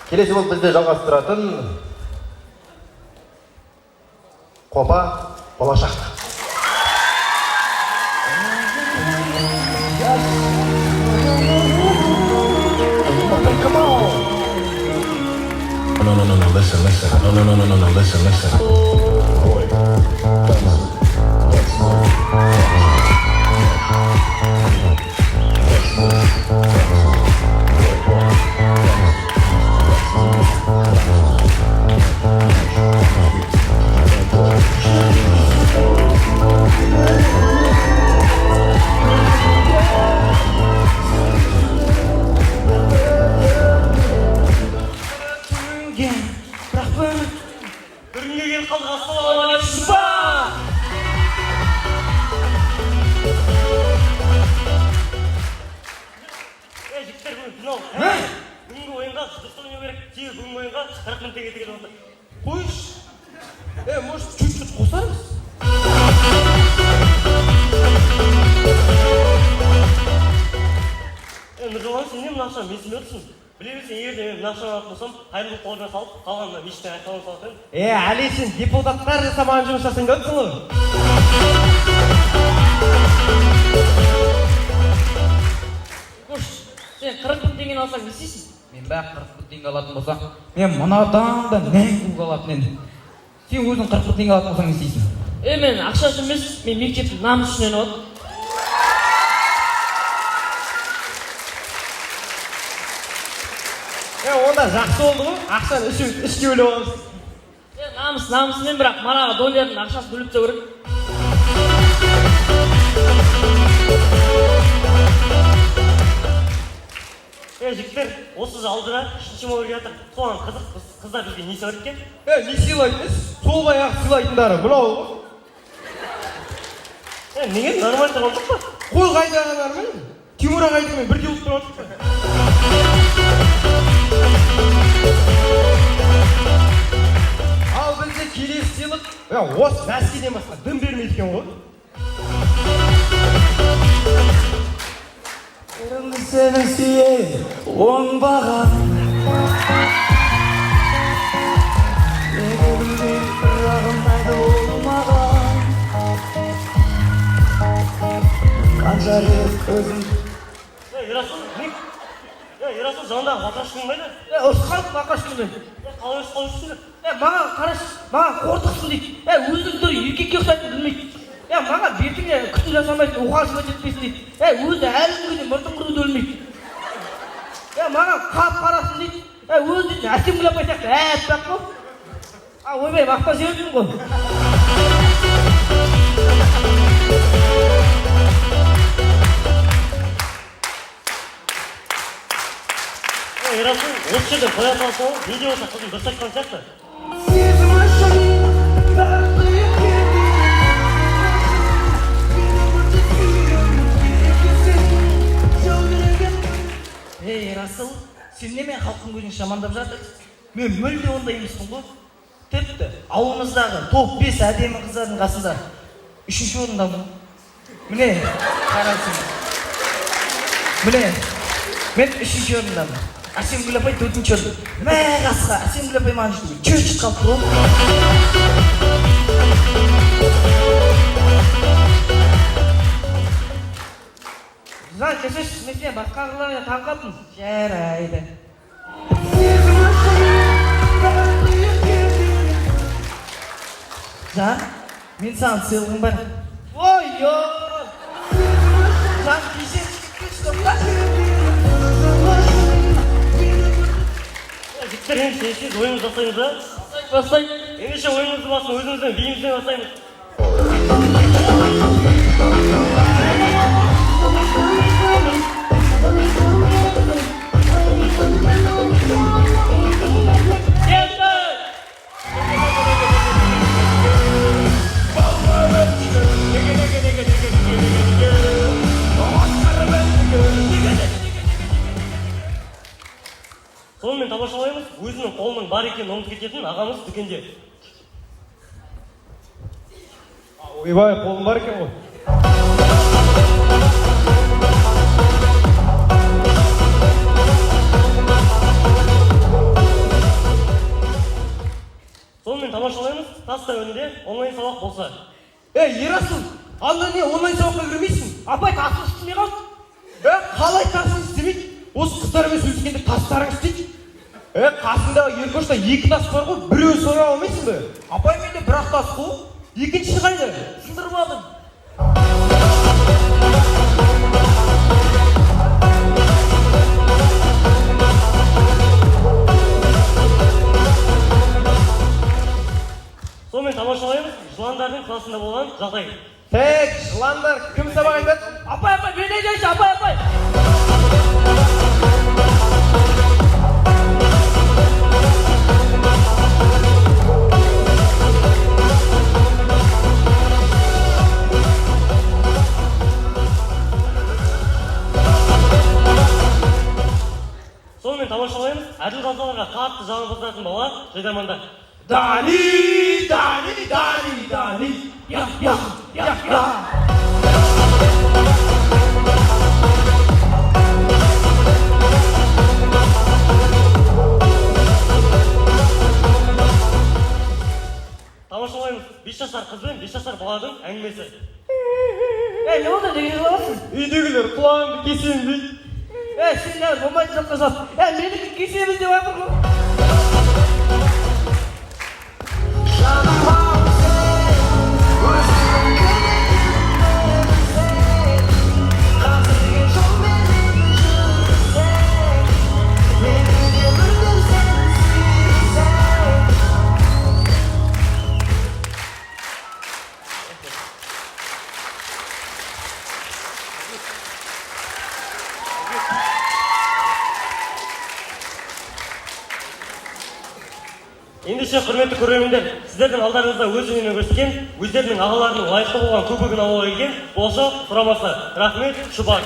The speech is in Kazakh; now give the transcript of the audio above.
Келесі болып бізде жалғастыратын Қопа болашақ. No, no, no, no, listen, listen. No, no, no, no, no, no, listen, listen. Boy, Бірақ бір күнге келіп қалдық. Ассалаумағалейкум. Е, жігіттер, бүгін финал. Бүгінгі ойынға дұрыс ойнау керек. Тегі бүгінгі ойынға 40 000 теңге тігіліп отыр. Қойшы. Е, может, чуть-чуть қосармыз? Е, Нұржолан, сен не мына ақшаны менсінбей отырсың? Біле берсең, егер де мен мына ақшаны алатын болсам, қайырымдылық қорына салып, қалғанын мына мешіттен айқалан салатын едім. Е, әлі сен депутаттар жасамаған жұмыс жасайын деп отырсың ғой. Қош, сен 40 000 теңгені алсаң, не істейсің? Мен бә 40 000 теңге алатын болсам, мен мынадан да мәңгі алатын едім. Сен өзің 40 000 теңге алатын болсаң, не істейсің? Е, мен ақша үшін емес, мен мектептің намысы үшін ойнап отырмын. Е, онда жақсы болды ғой. Ақшаны үшеуміз үшке бөліп аламыз. Е, намыс намысымен, бірақ манағы доллардың ақшасын бөліп тастау керек. Е, жігіттер, осы жыл алдыда үшінші мамыр келе жатыр. Соған қызық, қыздар бізге не сыйлайды екен? Е, не сыйлайды емес, сол баяғы сыйлайтындары мынау ғой. Е, неге нормально тұрған жоқ па? Қой қайдағы нормально? Тимур ағайдікімен бірдей болып тұрған жоқ па? Ал бізде келесі сыйлық, е, осы нәскиден басқа дым бермейді екен ғой. Сені сүйейін оңбаған. Неге білмеймін, бірақ ұнайды ол маған. Қанша рет көзім. Е, Ерасыл, не? Е, Ерасыл, жанындағы бақырашқың қайда? Е, ұрысқан бақырашқыңмен. Е, қалай ұрысқан жүрсіңдер? Е, маған қарашы, маған қортықсың дейді. Е, өзінің түрі еркекке ұқсайтынын білмейді. Е, маған бетіңе күтім жасамайсың, ухаживать етпейсің дейді. Е, өзі әлі күнге дейін мұртын қыруды білмейді. Е, маған қап қарасың дейді. Е, өзі дейтін Әсемгүл апай сияқты әппақ қой. А, ойбай, мақтап жібердім ғой. Е, Ерасыл, осы жерден қоя салсаң ғой, не де болса қызым дұрыс айтқан сияқты. Сезім үшін бәрін қиып келдім. Мен өмірді сүйемін, еркесің, жаудыреген. Ей, Ерасыл, сен немен халықтың көзінше жамандап жатырсың? Мен мүлде ондай емеспін ғой. Тіпті ауылымыздағы топ 5 әдемі қыздардың қасында 3-ші орындамын. Міне, қарасың. Міне, мен 3-ші орындамын. Әсемгүл апай 4-ші орын. Мә, қасқа, Әсемгүл апай маған жетуге чуть-чуть қалыпты ғой. Жан, кешірші, мен сені басқа қыздармен таң қалдым. Жарайды. Сезім үшін бәрін қиып келдім. Жан, мен саған сыйлығым бар. Ой, ой. Жан, кешірші, кешірші, тоқта. Е, жігіттер, енді сенсіз ойынымызды бастаймыз ба? Бастайық. Ендеше ойынымызды басын өзіміздің биімізбен бастаймыз. Сонымен тамашалаймыз, өзінің қолының бар екенін ұмытып кететін ағамыз дүкенде. Ойбай, қолым бар екен ғой. Тамашалаймыз, тас дәуірінде онлайн сабақ болса. Ей, Ерасыл, анда не онлайн сабаққа кірмейсің? Апай, тасың істемей қалды. Е, қалай тасың істемейді? Осы қыздармен сөйлескенде тастарың істейді. Е, қасыңдағы Еркошта екі тас бар ғой, біреуін сұрап алмайсың ба? Апай, менде бір ақ тас қой. Екіншісі қайда? Сындырып алдым. Сонымен тамашалаймыз, жыландардың классында болған жағдай. Так, жыландар, кім сабақ айтады? Апай, апай, мен айтайыншы, апай, апай. Сонымен тамашалаймыз, әділ қазыларға қатты жағымпаздатын бала жайдарманда. Дани, Дани, Дани, Дани. Я, я, я, я. Тамашалаймыз, 5 жасар қыз бен 5 жасар баланың әңгімесі. Ей, не болды, неге жылап? Үйдегілер құлағыңды кесемін дейді. Ей, сен не болмайтын затқа жылап. Ей, менікі кесеміз деп жатыр ғой. Ендеше, құрметті көрермендер, сіздердің алдарыңызда өз өнерін көрсеткен, өздерінің ағаларының лайықты болған кубогын алуға келген болашақ құрамасы. Рахмет, Шұбар.